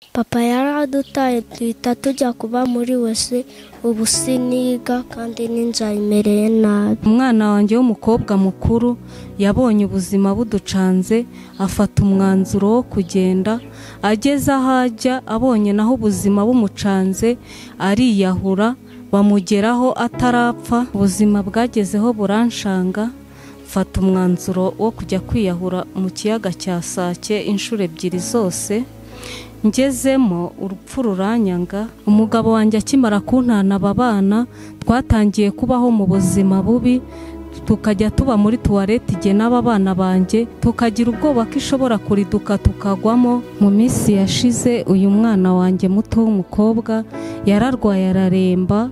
Papa yaradutaye duhita tujya kuba muri wese, ubu siniga kandi n'inzara imereye nabi. Umwana wanjye w'umukobwa mukuru yabonye ubuzima buducanze, afata umwanzuro wo kugenda. Ageze aho ajya abonye naho ubuzima bumucanze ariyahura, bamugeraho atarapfa. Ubuzima bwagezeho buranshanga, mfata umwanzuro wo kujya kwiyahura mu kiyaga cya Sake inshuro ebyiri zose. Ngezemo urupfu ruranyanga. Umugabo wanjye akimara kuntana aba bana, twatangiye kubaho mu buzima bubi, tukajya tuba muri tuwarete igihe n'aba bana banjye, tukagira ubwoba ko ishobora kuriduka tukagwamo. Mu minsi yashize uyu mwana wanjye muto w'umukobwa yararwaye araremba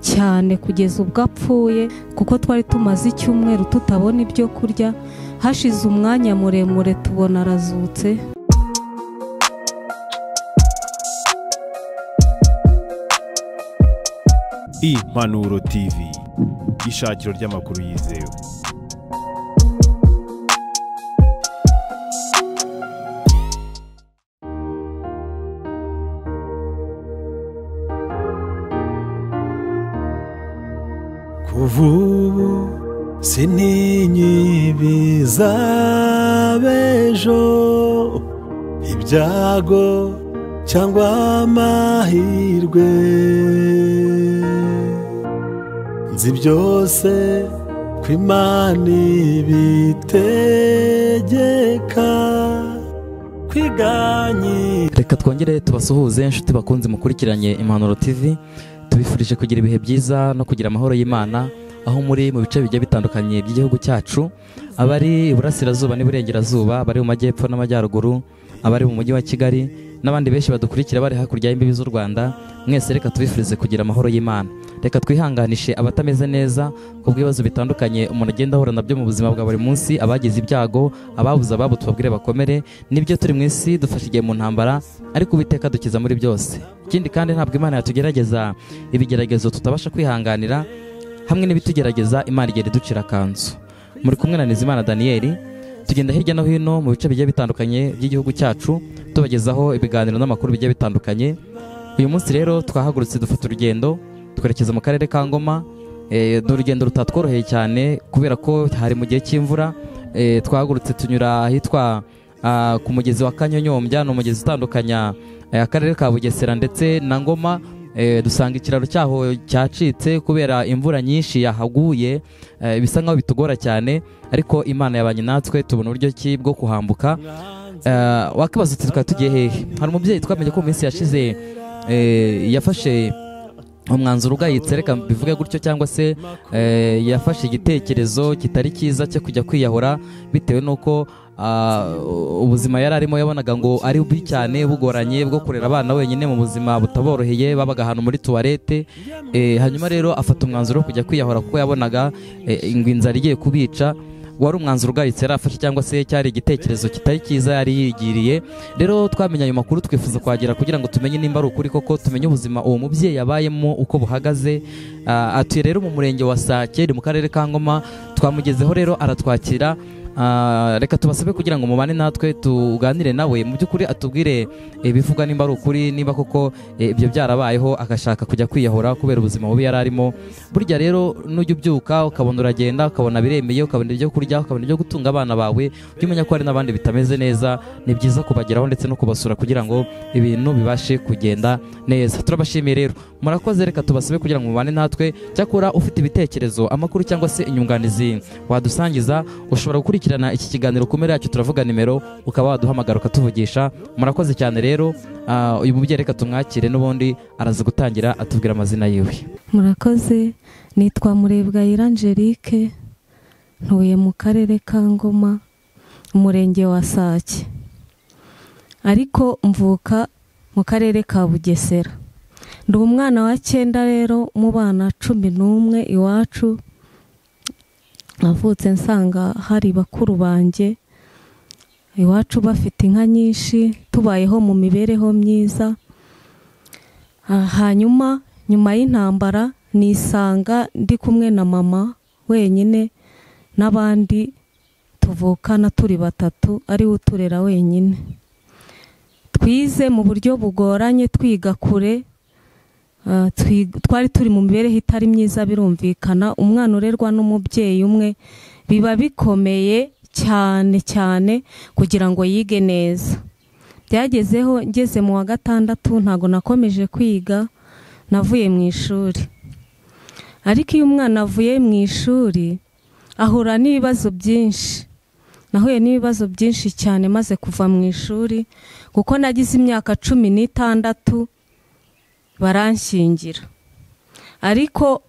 cyane kugeza ubwo apfuye, kuko twari tumaze icyumweru tutabona ibyo kurya. Hashize umwanya muremure tubona arazutse. Impanuro TV, ishakiro ry'amakuru yizewe. Kuva ubu sintinya ibizaba ejo, ibyago cyangwa amahirwe, nzi byose ko Imana ibitegeka kwiganye. Reka twongere tubasuhuze inshuti bakunze mukurikiranye Impanuro TV, tubifurije kugira ibihe byiza no kugira amahoro y'Imana aho muri mu bice bigiye bitandukanye by'igihugu cyacu, abari iburasirazuba n'iburengerazuba, abari mu majyepfo n'amajyaruguru, abari mu mujyi wa Kigali n'abandi benshi badukurikira bari hakurya y'imbibi z'u Rwanda. Mwese reka tubifurize kugira amahoro y'Imana. Reka twihanganishe abatameze neza ku bw'ibibazo bitandukanye umuntu agenda ahura nabyo mu buzima bwa buri munsi, abagize ibyago, ababuze ababo tubabwire bakomere. Nibyo, turi mu isi dufashe igihe mu ntambara, ariko Uwiteka dukiza muri byose. Ikindi kandi ntabwo Imana yatugerageza ibigeragezo tutabasha kwihanganira, hamwe n'ibitugerageza Imana igenda iducira akanzu. Muri kumwe na Nizimana Daniel, tugenda hirya no hino mu bice bigiye bitandukanye by'igihugu cyacu, tubagezaho ibiganiro n'amakuru bigiye bitandukanye. Uyu munsi rero twahagurutse dufata urugendo twerekeza mu karere ka Ngoma. Ni urugendo rutatworoheye cyane kubera ko hari mu gihe cy'imvura. Twahagurutse tunyura ahitwa ku mugezi wa Kanyonyombya, ni umugezi utandukanya akarere ka Bugesera ndetse na Ngoma. Dusanga ikiraro cyaho cyacitse kubera imvura nyinshi yahaguye, bisa nkaho bitugora cyane, ariko Imana yabanye natwe tubona uburyo ki bwo kuhambuka. Wakibaza uti twari tugiye hehe? Hari umubyeyi twamenye ko mu minsi yashize yafashe umwanzuro ugayitse, reka bivuge gutyo, cyangwa se yafashe igitekerezo kitari cyiza cyo kujya kwiyahura bitewe n'uko ubuzima yari arimo yabonaga ngo ari bubi cyane, bugoranye, bwo kurera abana wenyine mu buzima butaboroheye, babaga ahantu muri tuwarete. Hanyuma rero afata umwanzuro wo kujya kwiyahura kuko yabonaga ngo inzara igiye kubica. Wari umwanzuro ugayitse yari afashe, cyangwa se cyari igitekerezo kitari cyiza yari yigiriye. Rero twamenye ayo makuru twifuza kuhagera kugira ngo tumenye nimba ari ukuri koko, tumenye ubuzima uwo mubyeyi yabayemo uko buhagaze. Atuye rero mu murenge wa Sake mu karere ka Ngoma. Twamugezeho rero aratwakira. Reka tubasabe kugira ngo mubane natwe tuganire nawe, mu by'ukuri atubwire ibivuga nimba ari ukuri, niba koko ibyo byarabayeho agashaka kujya kwiyahura kubera ubuzima bubi yari arimo. Burya rero nujya ubyuka ukabona uragenda, ukabona biremeye, ukabona ibyo kurya, ukabona ibyo gutunga abana bawe, ujye umenya ko hari n'abandi bitameze neza. Ni byiza kubageraho ndetse no kubasura kugira ngo ibintu bibashe kugenda neza. Turabashimiye rero, murakoze. Reka tubasabe kugira ngo mubane natwe. Cyakora ufite ibitekerezo, amakuru cyangwa se inyunganizi wadusangiza, ushobora gukurikirana iki kiganiro ku mpera yacyo turavuga nimero, ukaba waduhamagara ukatuvugisha. Murakoze cyane rero. Uyu mubyeyi reka tumwakire, n'ubundi araza gutangira atubwira amazina yiwe. Murakoze, nitwa Murebwayire Angelique, ntuye mu karere ka Ngoma, umurenge wa Sake, ariko mvuka mu karere ka Bugesera. Ndi umwana wa 9 rero mu bana 11 iwacu. Navutse nsanga hari bakuru banjye iwacu bafite inka nyinshi, tubayeho mu mibereho myiza. Hanyuma nyuma y'intambara nisanga ndi kumwe na mama wenyine n'abandi tuvukana turi batatu, ari we uturera wenyine. Twize mu buryo bugoranye, twiga kure, twari turi mu mibereho itari myiza birumvikana. Umwana urerwa n'umubyeyi umwe biba bikomeye cyane cyane kugira ngo yige neza. Byagezeho ngeze mu wa 6 ntago nakomeje kwiga, navuye mu ishuri. Ariko iyo umwana avuye mu ishuri ahura n'ibibazo byinshi. Nahuye n'ibibazo byinshi cyane maze kuva mu ishuri, kuko nagize imyaka 16 baranshyingira. Ariko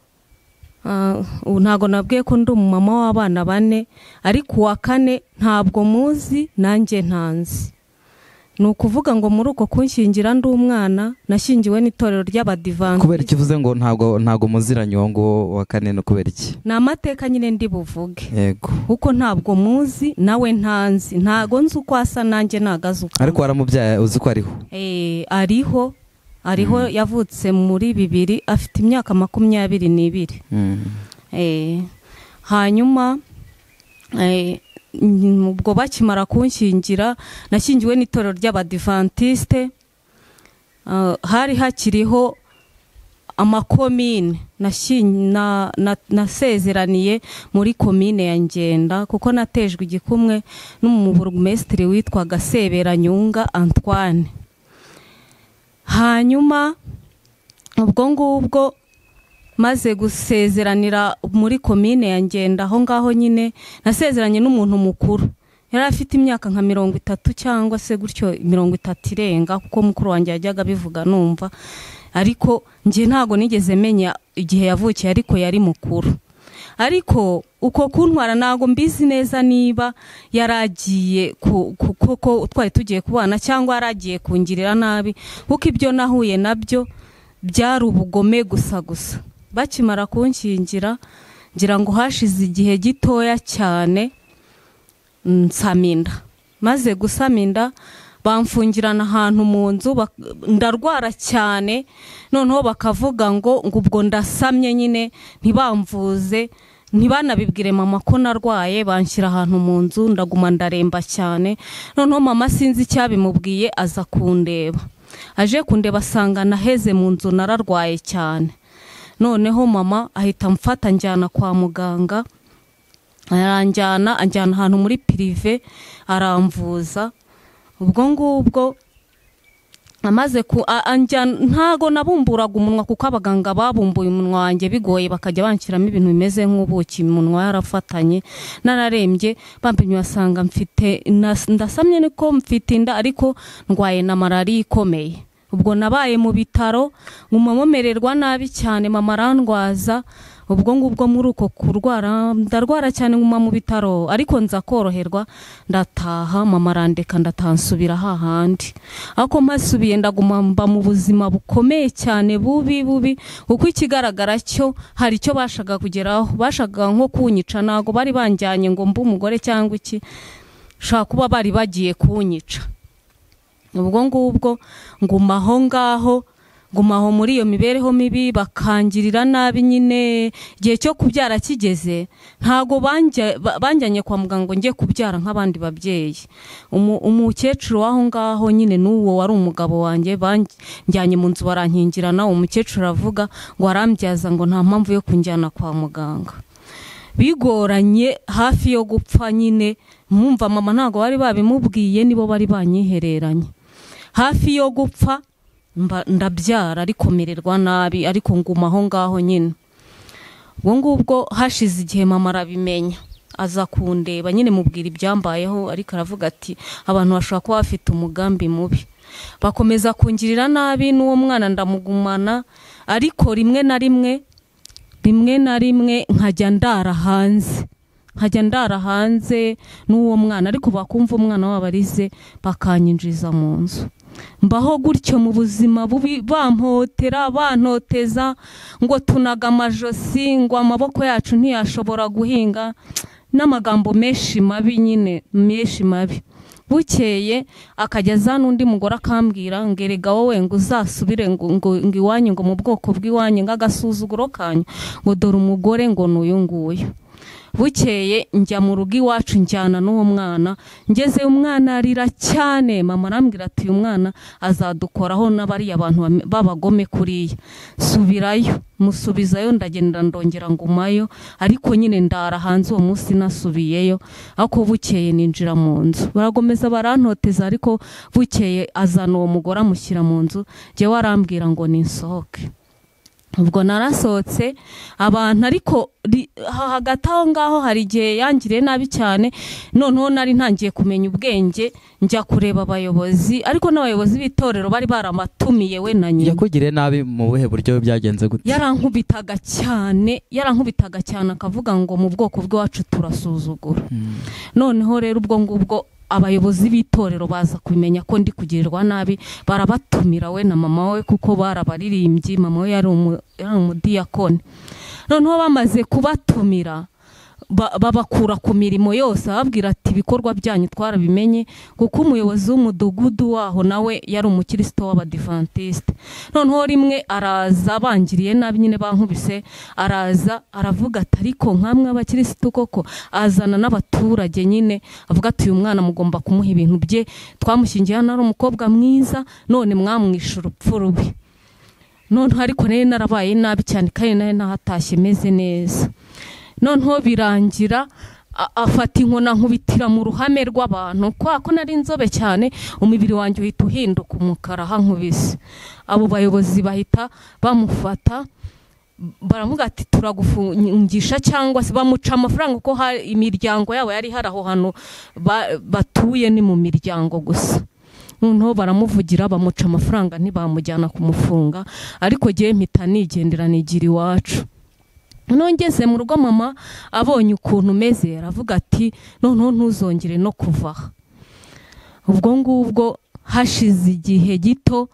ntago nabwiye ko ndi umumama w'abana 4, ariko uwa 4 ntabwo muzi nanjye ntanzi. Ni ukuvuga ngo muri uko kunshyingira ndi umwana, nashyingiwe n'itorero ry'Abadivantisite. Kubera iki uvuze ngo ntago muziranye uwo ngo wa 4? No kubera iki? Ni amateka nyine ndi buvuge. Yego. Kuko ntabwo muzi nawe ntanzi, ntago nzi uko asa nanjye nagaze uko. Ariko waramubyaye uzi ko ariho? Ariho. Ariho, yavutse muri 2000 afite imyaka 22. Hanyuma ubwo bakimara kunshyingira, nashyingiwe n'itorero ry'Abadivantisite. Hari hakiriho amakomine, nasezeraniye muri komine ya Ngenda, kuko natejwe igikumwe n'umuburugumesitiri witwaga Seberanyunga Antoine. Hanyuma ubwo ngubwo maze gusezeranira muri komine ya Ngenda, aho ngaho nyine nasezeranye n'umuntu mukuru, yari afite imyaka nka 30 cyangwa se gutyo 30 irenga, kuko mukuru wanjye yajyaga bivuga numva, ariko njye ntago nigeze menya igihe yavukiye, ariko yari mukuru. Ariko uko kuntwara ntago mbizi neza niba yaragiye kuko twari tugiye kubana cyangwa yaragiye kungirira nabi, kuko ibyo nahuye nabyo byari ubugome gusa gusa. Bakimara kunshyingira ngira ngo hashize igihe gitoya cyane nsaminda. Maze gusaminda bamfungirana ahantu mu nzu, ndarwara cyane, noneho bakavuga ngo ubwo ndasamye nyine, ntibamvuze, ntibanabibwire mama ko narwaye, banshyira ahantu mu nzu ndaguma ndaremba cyane. Noneho mama sinzi icyabimubwiye aza kundeba. Aje kundeba asanga naheze mu nzu nararwaye cyane. Noneho mama ahita amfata njyana kwa muganga, aranjyana anjyana ahantu muri prive aramvuza. Ubwo ngubwo amaze ku anjyana, ntago nabumburaga umunwa kuko abaganga babumbuye umunwa wanjye bigoye, bakajya banshyiramo ibintu bimeze nk'ubuki, umunwa yarafatanye, nararembye. Bampimye basanga mfite ndasamye, niko mfite inda ariko ndwaye na malariya ikomeye. Ubwo nabaye mu bitaro nguma mumererwa nabi cyane, mama arandwaza. Ubwo ngubwo muri uko kurwara ndarwara cyane nguma mu bitaro, ariko nza koroherwa ndataha, mama arandeka ndatansubira hahandi. Ariko mpasubiye ndaguma mba mu buzima bukomeye cyane bubi bubi, kuko ikigaragara cyo hari icyo bashaga kugeraho, bashaga nko kunyica, ntago bari banjyanye ngo mbe umugore cyangwa iki, shaka kuba bari bagiye kunyica. Ubwo ngubwo nguma aho ngaho, gumaho muri iyo mibereho mibi, bakangirira nabi nyine. Igihe cyo kubyara kigeze ntago banjyanye kwa muganga ngo njye kubyara nk'abandi babyeyi. Umukecuru waho ngaho nyine n'uwo wari umugabo wanjye banjyanye mu nzu barankingirana. Umukecuru avuga ngo arambyaza, ngo nta mpamvu yo kunjyana kwa muganga. Bigoranye hafi yo gupfa nyine, mwumva mama ntago bari babimubwiye, nibo bari banyihereranye. Hafi yo gupfa ndabyara ariko mererwa nabi, ariko nguma aho ngaho nyine. Ubwo ngubwo hashize igihe mama arabimenya, aza kundeba nyine mubwira ibyambayeho, ariko aravuga ati abantu bashobora kuba bafite umugambi mubi. Bakomeza kungirira nabi n'uwo mwana ndamugumana, ariko rimwe na rimwe nkajya ndara hanze, nkajya ndara hanze n'uwo mwana, ariko bakumva umwana wabo arize bakanyinjiza mu nzu. Mbaho gutyo mu buzima bubi, bampotera bantoteza ngo tunaga amajosi, ngo amaboko yacu ntiyashobora guhinga, n'amagambo menshi mabi nyine, menshi mabi. Bukeye akajya azana undi mugore akambwira ngo erega wowe ngo uzasubire ngo iwanyu, ngo mu bwoko bw'iwanyu, ngo agasuzuguro kanyu, ngo dore umugore ngo n'uyu nguyu. Bukeye njya mu rugo iwacu njyana n'uwo mwana, ngeze umwana arira cyane, mama arambwira ati uyu mwana azadukoraho n'abariya abantu b'abagome kuriya. Subirayo, musubizayo, ndagenda ndongera ngumayo, ariko nyine ndara hanze uwo munsi nasubiyeyo. Ariko bukeye ninjira mu nzu, baragomeza barantoteza, ariko bukeye azana uwo mugore amushyira mu nzu, jyewe arambwira ngo ninsohoke. Ubwo narasohotse abantu, ariko hagati aho ngaho hari igihe yangiriye nabi cyane. Noneho nari ntangiye kumenya ubwenge, njya kureba abayobozi, ariko n'abayobozi b'itorero bari baramatumiye we na nyina. Yakugiriye nabi mu buhe buryo, byagenze gute? Yarankubitaga cyane, yarankubitaga cyane, akavuga ngo mu bwoko bw'iwacu turasuzugura. Noneho rero ubwo ngubwo abayobozi b'itorero baza kumenya ko ndi kugirirwa nabi, barabatumira we na mama we, kuko barabaririmbyi, mama we yari umudiyakoni. Noneho bamaze kubatumira babakura ku mirimo yose, ababwira ati ibikorwa byanyu twarabimenye, kuko umuyobozi w'umudugudu waho nawe yari umukristo w'abadivantiste. Noneho rimwe araza bangiriye nabi nyine bankubise, araza aravuga ati ariko nkamwe abakristo koko, azana n'abaturage nyine, avuga ati uyu mwana mugomba kumuha ibintu bye, twamushyingiye hano ari umukobwa mwiza, none mwamwishe urupfu rubi. Noneho ariko nari narabaye nabi cyane, kandi nari nahatashye meze neza. Noneho birangira afata inkona nkubitira mu ruhame rw'abantu, kwa ko nari inzobe cyane, umubiri wanjye uhita uhinduka umukara hankubise. Abo bayobozi bahita bamufata, baravuga ati turagufungisha, cyangwa se bamuca amafaranga, kuko imiryango yabo yari hari aho hantu batuye ni mu miryango gusa. Noneho baramuvugira bamuca amafaranga, ntibamujyana kumufunga, ariko jyewe mpita nigendera nigira iwacu. Noneho ngeze mu rugo mama abonye ukuntu meze, aravuga ati noneho ntuzongere no kuva aha. Ubwo ngubwo hashize igihe gito,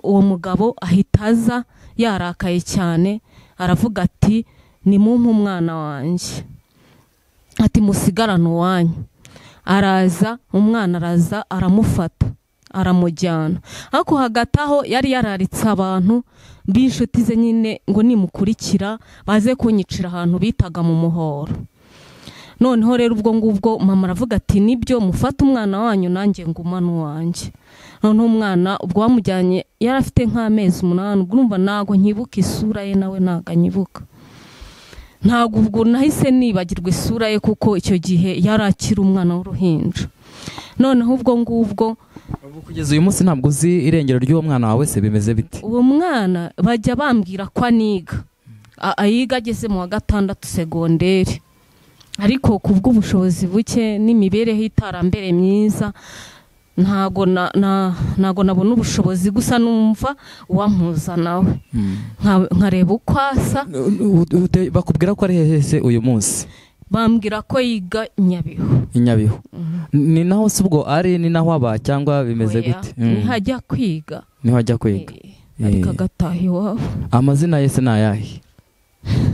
uwo mugabo ahita aza yarakaye cyane, aravuga ati nimumpe umwana wanjye, ati musigarane uwanyu. Araza, umwana araza aramufata aramujyana. Ariko hagati aho yari yararitse abantu b'inshuti ze nyine ngo nimukurikira baze kunyicira ahantu bitaga mu muhoro. Noneho rero ubwo ngubwo mama aravuga ati nibyo, mufate umwana wanyu nanjye ngumane uwanjye. Noneho umwana ubwo bamujyanye yari afite nk'amezi 8, ubwo urumva ntago nkibuka isura ye, nawe ntago anyibuka. Ntago ubwo nahise nibagirwa isura ye, kuko icyo gihe yari akiri umwana w'uruhinja. Noneho ubwo ngubwo kugeza uyu munsi ntabwo uzi irengero ry'uwo mwana wawe se bimeze bite? Uwo mwana bajya bambwira ko aniga, ayiga ageze mu wa 6 segonderi, ariko kubw'ubushobozi buke n'imibereho itarambere myiza ntago nabona ubushobozi, gusa numva uwampuza nawe nkareba uko asa. Bakubwira ko ari hehe se uyu munsi? Bambwira ko yiga Nyabihu. Nyabihu. Ni naho se ubwo ari, ni naho aba, cyangwa bimeze gute? Niho ajya kwiga. Niho ajya kwiga. Ariko agataha iwabo. Amazina ye se ni ayahe?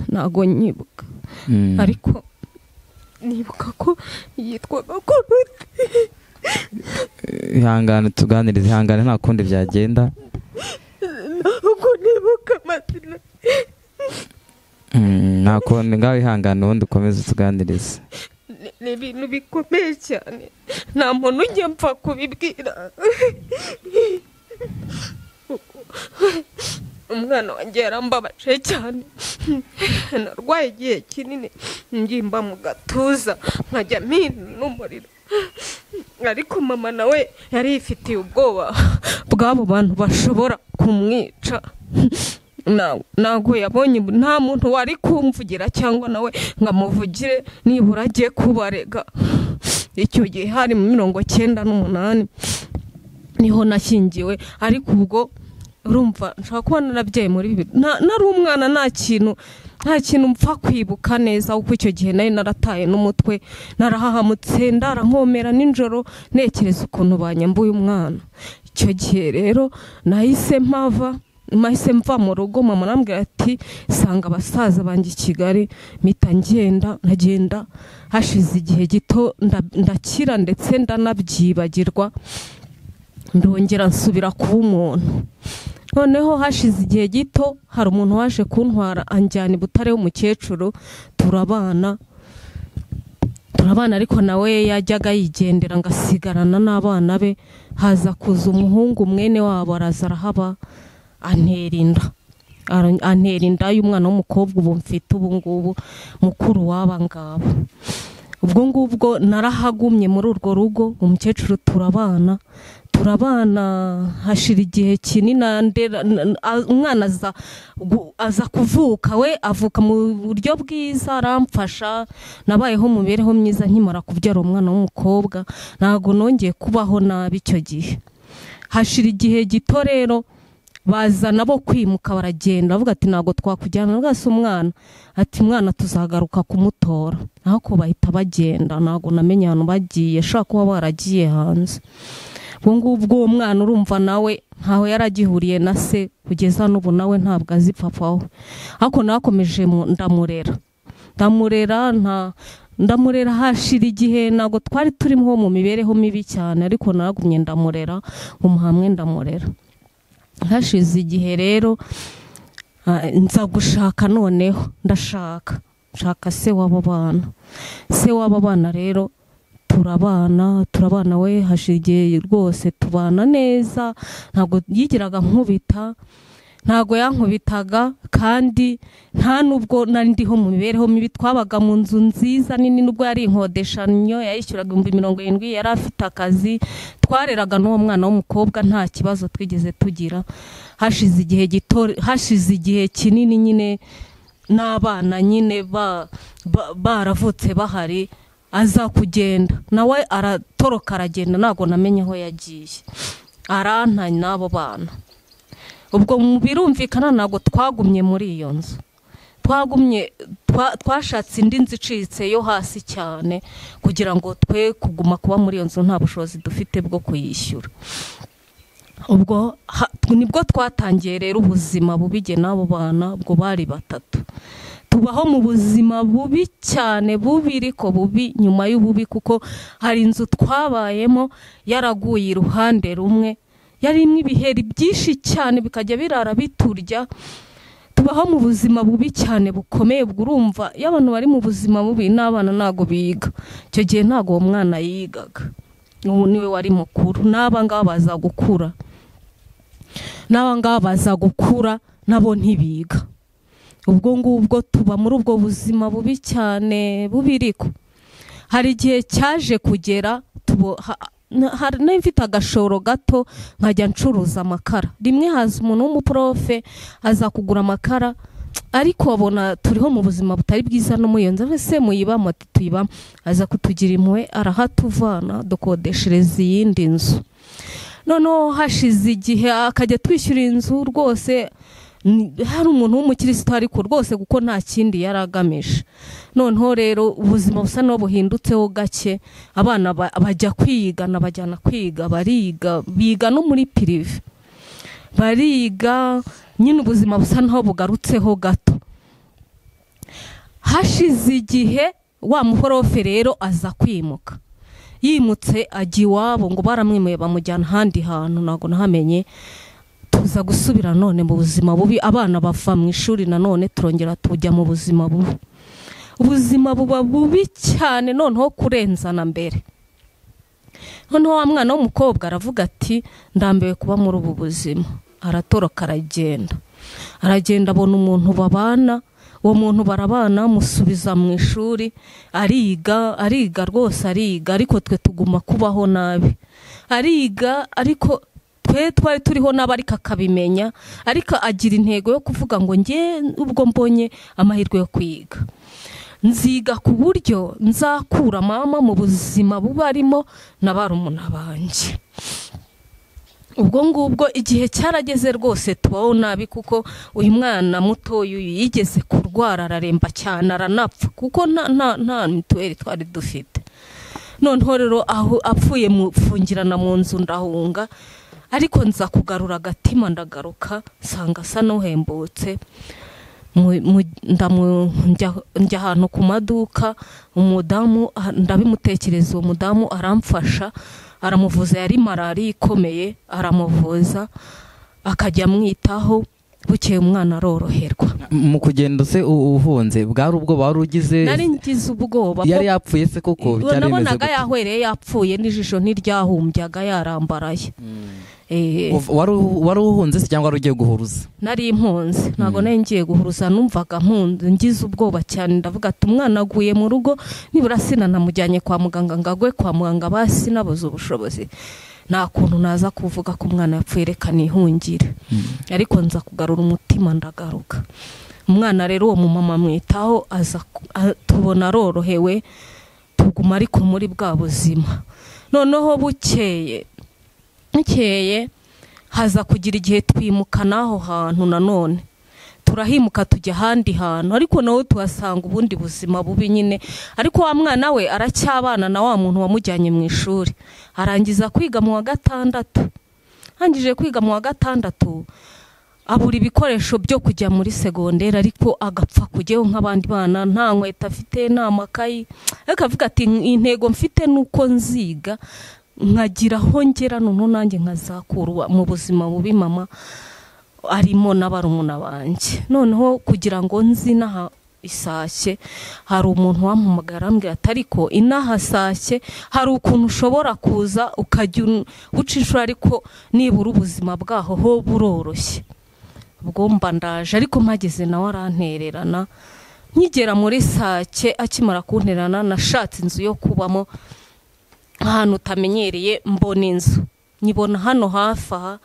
Ntago nyibuka. Ariko nibuka ko yitwaga Koroti. Ihangane tuganirize, ihangane nta kundi byagenda. Ntabwo nibuka amazina. Nta kundi, ngaho ihangane ubundi ukomeze utuganirize. Ni ibintu bikomeye cyane, nta muntu ujya mpfa kubibwira. Umwana wanjye yarambabaje cyane, narwaye igihe kinini ngimba mu gatuza nkajya mpina n'umuriro, ariko mama nawe yari yifitiye ubwoba bw'abo bantu bashobora kumwica. Ntabwo yabonye, nta muntu wari kumvugira cyangwa nawe ngo amuvugire nibura agiye kubarega. Icyo gihe hari mu 98 niho nashyingiwe, ariko ubwo urumva nshaka kuba narabyaye muri bibiri, nari umwana, nta kintu mpfa kwibuka neza, kuko icyo gihe nari narataye n'umutwe, narahahamutse ndarankomera nijoro ntekereza ukuntu banyambuye umwana. Icyo gihe rero nahise mpava, mahise mva mu rugo, mama arambwira ati sanga abasaza banjye i Kigali, mpita ngenda, nkagenda. Hashize igihe gito ndakira ndetse ndanabyibagirwa, ndongera nsubira kuba umuntu. Noneho hashize igihe gito hari umuntu waje kuntwara anjyana i Butare w'umukecuru, turabana ariko nawe yajyaga yigendera ngasigarana n'abana be. Haza kuza umuhungu mwene wabo araza arahaba antera inda y'umwana w'umukobwa ubu mfite ubu ngubu mukuru w'aba ngaba. Ubwo ngubwo narahagumye muri urwo rugo, umukecuru turabana hashira igihe kinini, umwana aza kuvuka, we avuka mu buryo bwiza aramfasha, nabayeho mu mibereho myiza nkimara kubyara umwana w'umukobwa, ntago nongeye kubaho nabi icyo gihe. Hashira igihe gito rero baza nabo kwimuka baragenda, bavuga ati ntago twakujyana rwose umwana, ati mwana tuzagaruka kumutora. Aho ko bahita bagenda, ntago namenye ahantu bagiye, ashobora kuba baragiye hanze. Ubwo ngubwo uwo mwana urumva nawe ntaho yaragihuriye na se kugeza n'ubu, nawe ntabwo azi papa we. Ariko nakomeje ndamurera hashira igihe, ntabwo twari turimo mu mibereho mibi cyane, ariko nagumye ndamurera, umuhamwe ndamurera. Hashize igihe rero nza gushaka, noneho ndashaka nshaka se w'abo bana. Se w'abo bana rero turabana we hashira igihe rwose tubana neza, ntabwo yigiraga nkubita, ntabwo yankubitaga, kandi nta nubwo nari ndiho mu mibereho mibi. Twabaga mu nzu nziza nini, nubwo yari inkodeshanyo yayishyuraga 70,000, yari afite akazi, twareraga n'uwo mwana w'umukobwa nta kibazo twigeze tugira. Hashize igihe gito, hashize igihe kinini nyine n'abana nyine baravutse bahari, aza kugenda nawe aratoroka aragenda, ntabwo namenye aho yagiye, arantanya n'abo bana. Ubwo birumvikana ntabwo twagumye muri iyo nzu, twagumye twashatse indi nzu icitse yo hasi cyane kugira ngo twe kuguma kuba muri iyo nzu nta bushobozi dufite bwo kuyishyura. Ubwo nibwo twatangiye rero ubuzima bubi jye n'abo bana, ubwo bari batatu. Tubaho mu buzima bubi cyane, bubi ariko bubi nyuma y'ububi, kuko hari inzu twabayemo yaraguye iruhande rumwe, yarimo ibiheri byinshi cyane bikajya birara biturya. Tubaho mu buzima bubi cyane bukomeye. Ubwo urumva iyo abantu bari mu buzima bubi n'abana ntago biga. Icyo gihe ntago uwo mwana yigaga, ubu niwe wari mukuru, n'aba ngaba baza gukura, nabo ntibiga. Ubwo ngubwo tuba muri ubwo buzima bubi cyane bubiriko. Hari igihe cyaje kugera mfite agashoro gato nkajya ncuruza amakara. Rimwe haza umuntu w'umuprofe aza kugura amakara, ariko abona turiho mu buzima butari bwiza no muri iyo nzu, ese muyibamo? Ati tuyibamo. Aza kutugira impuhwe arahatuvana, dukodeshereza iyindi nzu. Noneho hashize igihe akajya twishyura inzu rwose, hari umuntu w'umukirisitu ariko rwose kuko nta kindi yaragamije. Noneho rero ubuzima busa n'ubuhindutseho gake, abana bajya kwiga, nabajyana kwiga, bariga, biga no muri pirive, bariga nyine ubuzima busa n'aho bugarutseho gato. Hashize igihe wa muhorofe rero aza kwimuka, yimutse ajya iwabo, ngo baramwimuye bamujyana ahandi hantu ntabwo nahamenye. Tuza gusubira none mu buzima bubi, abana bava mu ishuri nanone turongera tujya mu buzima bubi. Ubuzima buba bubi cyane noneho kurenza na mbere. Noneho wa mwana w'umukobwa aravuga ati ndambiwe kuba muri ubu buzima, aratoroka aragenda. Aragenda abona umuntu babana, uwo muntu barabana musubiza mu ishuri, ariga rwose ariga, ariko twe tuguma kubaho nabi. Ariga ariko twe twari turiho n'abarika akabimenya, ariko agira intego yo kuvuga ngo nge ubwo mbonye amahirwe yo kwiga, nziga ku buryo nzakura mama mu buzima bubarimo na barumuna banjye. Ubwo ngubwo igihe cyarageze rwose tubaho nabi, kuko uyu mwana muto uyu yigeze kurwara araremba cyane aranapfa, kuko nta mituweli twari dufite. Noneho rero aho apfuye mufungirana mu nzu ndahunga, ariko nza kugarura agatima ndagaruka nsanga asa n'uhembutse. Njya ahantu ku maduka, umudamu ndabimutekereza, uwo mudamu aramfasha, aramuvuza, yari malariya ikomeye, aramuvuza. akajya amwitaho. Bukeye umwana aroroherwa. Mu kugenda se uhunze bwari ubwoba wari ugize? Nari ngize ubwoba. Yari yapfuye se koko? Byari bimeze gute? Nabonaga yahwereye yapfuye, n'ijisho ntiryahumbyaga, yarambaraye. Wari uhunze se cyangwa wari ugiye guhuruza? Nari impunze, ntabwo nari ngiye guhuruza, numvaga mpunze ngize ubwoba cyane. Ndavuga ati umwana aguye mu rugo, nibura sinanamujyanye kwa muganga ngo agwe kwa muganga, basi nabuze ubushobozi, nta kuntu naza kuvuga ko umwana yapfuye, reka nihungire. Ariko nza kugarura umutima ndagaruka. Umwana rero uwo mumama amwitaho, aza tubona arorohewe, tuguma ariko muri bwa buzima. Noneho bukeye haza kugira igihe twimuka n'aho hantu nanone, turahimuka tujya ahandi hantu, ariko nawe tuhasanga ubundi buzima bubi nyine. Ariko wa mwana we aracyabana na wa muntu wamujyanye mu ishuri, arangiza kwiga mu wa 6. Arangije kwiga mu wa 6 abura ibikoresho byo kujya muri segonderi, ariko agapfa kujyayo nk'abandi bana, nta nkweto afite, nta makayi. Ariko avuga ati intego mfite nuko nziga nkagira aho ngera, noneho nanjye nkazakura mu buzima bubi mama arimo n'abarumuna banjye. Noneho kugira ngo nzi inaha isashye, hari umuntu wampamagara arambwira ati ariko inaha sashye hari ukuntu ushobora kuza ukajya uca inshuro, ariko nibura ubuzima bwaho ho buroroshye. Ubwo mba ndaje, ariko mpageze nawe arantererana. Nkigera muri Sake akimara kuntererana, nashatse inzu yo kubamo ahantu utamenyereye, mbona inzu nyibona hano hafi aha,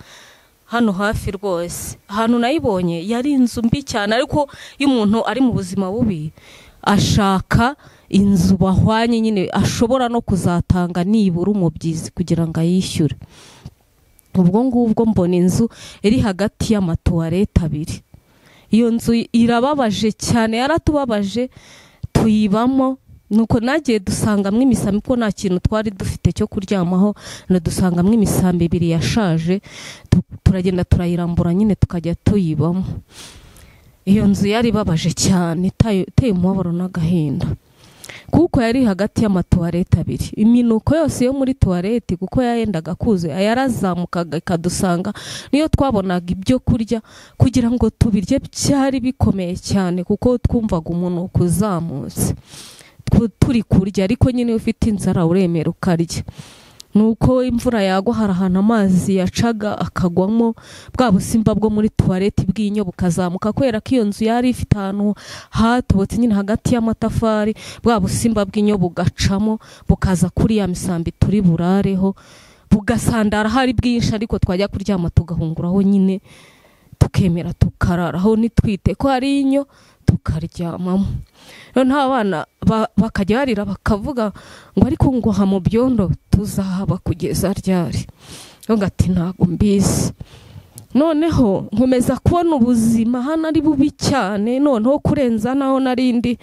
hano hafi rwose. Ahantu nayibonye yari inzu mbi cyane, ariko iyo umuntu ari mu buzima bubi ashaka inzu bahwanye nyine, ashobora no kuzatanga nibura umubyizi kugira ngo ayishyure. Ubwo ngubwo mbona inzu iri hagati y'amatuwarete 2. Iyo nzu irababaje cyane, yaratubabaje, tuyibamo. Nuko nagiye dusangamo imisambi, kuko nta kintu twari dufite cyo kuryamaho, na dusangamo imisambi 2 yashaje, turagenda turayirambura nyine tukajya tuyibamo. Iyo nzu yari babaje cyane, iteye umubabaro n'agahinda, kuko yari hagati y'amatuwarete 2. Iminuko yose yo muri tuwarete, kuko yayendaga kuzuye, yarazamukaga ikadusanga. Niyo twabonaga ibyo kurya kugira ngo tubirye byari bikomeye cyane, kuko twumvaga umunuko uzamutse turi kurya. Ariko nyine ufite inzara uremera ukarya. Nuko imvura yagwa hari ahantu amazi yacaga akagwamo, bwa busimba bwo muri tuwarete bw'inyo bukazamuka, kubera ko iyo nzu yari ifite ahantu hatobotse nyine hagati y'amatafari, bwa busimba bw'inyo bugacamo bukaza kuri ya misambi turi burareho, bugasandara hari bwinshi. Ariko twajya kuryama tugahunguraho nyine, tukemera tukararaho nitwite ko hari inyo, tukaryamamo. Noneho abana bakajya barira bakavuga ngo ariko ngo ha mu byondo tuzahaba kugeza ryari? Ngo ati ntago mbizi. Noneho nkomeza kubona ubuzima hano ari bubi cyane, noneho kurenza naho narindi,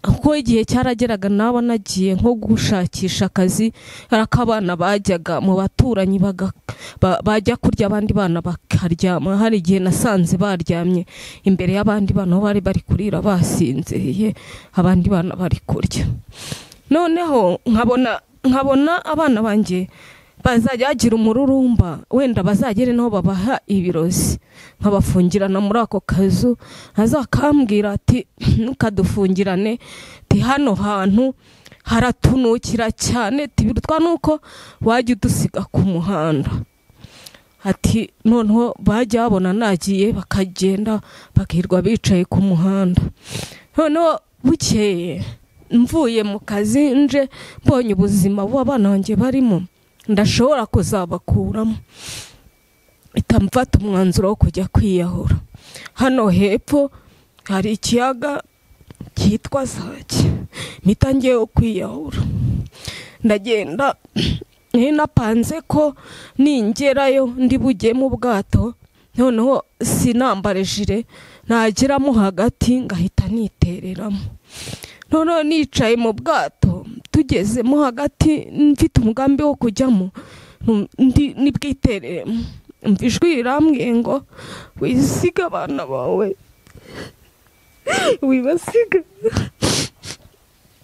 kuko igihe cyarageraga naba nagiye nko gushakisha akazi, ariko abana bajyaga mu baturanyi bajya kurya, abandi bana bakaryama. Hari igihe nasanze baryamye imbere y'abandi bana, bari bari kurira basinziriye, abandi bana bari kurya. Noneho nkabona abana banjye bazajya bagira umururumba, wenda bazagere naho babaha ibirozi, nkabafungirana muri ako kazu. Azakambwira ati ntukadufungirane, ti hano hantu haratunukira cyane, tibirutwa nuko wajya udusiga ku muhanda. Ati noneho bajya babona nagiye, bakagenda bakirwa bicaye ku muhanda. Noneho bukeye mvuye mu kazi nje mbonye ubuzima bw'abana banjye barimo, ndashobora kuzabakuramo, itamfata umwanzuro wo kujya kwiyahura. Hano hepfo hari ikiyaga cyitwa Sake, mpita ngiye kwiyahura. Ndagenda napanze ko ningerayo ndi bujye mu bwato, noneho sinambare jire, nageramo hagati ngahita nitereramo. Noneho nicaye mu bwato, tugezemo hagati mfite umugambi wo kujyamo, nibwitereremo. Ijwi rirambwiye ngo wisiga abana bawe,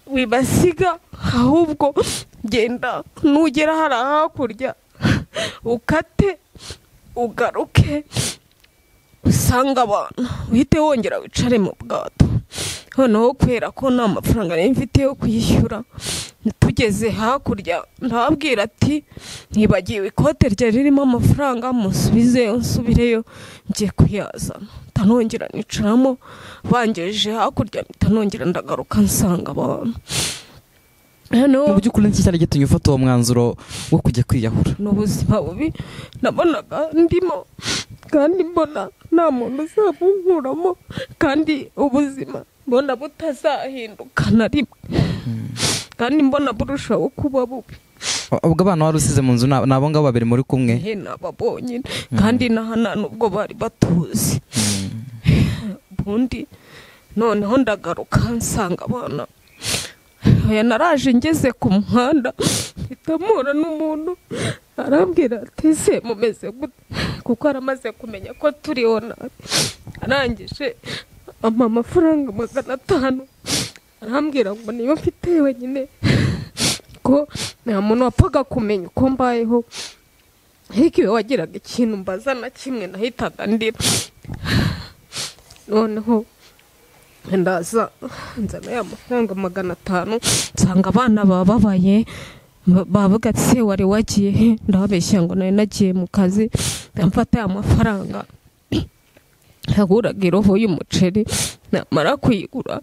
wibasiga, ahubwo genda nugera hari hakurya ukate Ugaruke usanga abantu, uhite wongera wicare mu bwato. Noneho kubera ko nta mafaranga nari mfite yo kwishyura, tugeze hakurya ndababwira ati ntibagiwe ikote ryari ririmo amafaranga, musubizeyo nsubireyo njye kuyazana. Ntanongera nicaramo, bangejeje hakurya ntanongera ndagaruka nsanga abantu. Mu by'ukuri niki cyari gitumye ufata uwo mwanzuro wo kujya kwiyahura? Ni ubuzima bubi nabonaga ndimo, kandi mbona nta muntu uzabunkuramo, kandi ubuzima mbona butazahinduka na rimwe, kandi mbona burushaho kuba bubi. Ubwo abana wari usize mu nzu ni abo ngabo babiri muri kumwe? Ni aba bonyine, kandi n'aha nta nubwo bari batuzi. Ubundi noneho ndagaruka nsanga abana. Oya, naraje ngeze ku muhanda mpita mpura n'umuntu, arambwira ati ese mumeze gute, kuko aramaze kumenya ko turiho nabi. Arangije ampa amafaranga 500, arambwira ngo niyo mfite wenyine, ko nta muntu wapfaga kumenya uko mbayeho, ariko iyo wagiraga ikintu mbaza na kimwe nahitaga ndira. Noneho ndaza nzana ya mafaranga 500, nsanga abana bababaye, bavuga ati se wari wagiye he? Ndababeshya ngo nari nagiye mu kazi. Ndamfata ya mafaranga, nkaguraga irobo y'umuceri, namara kuyigura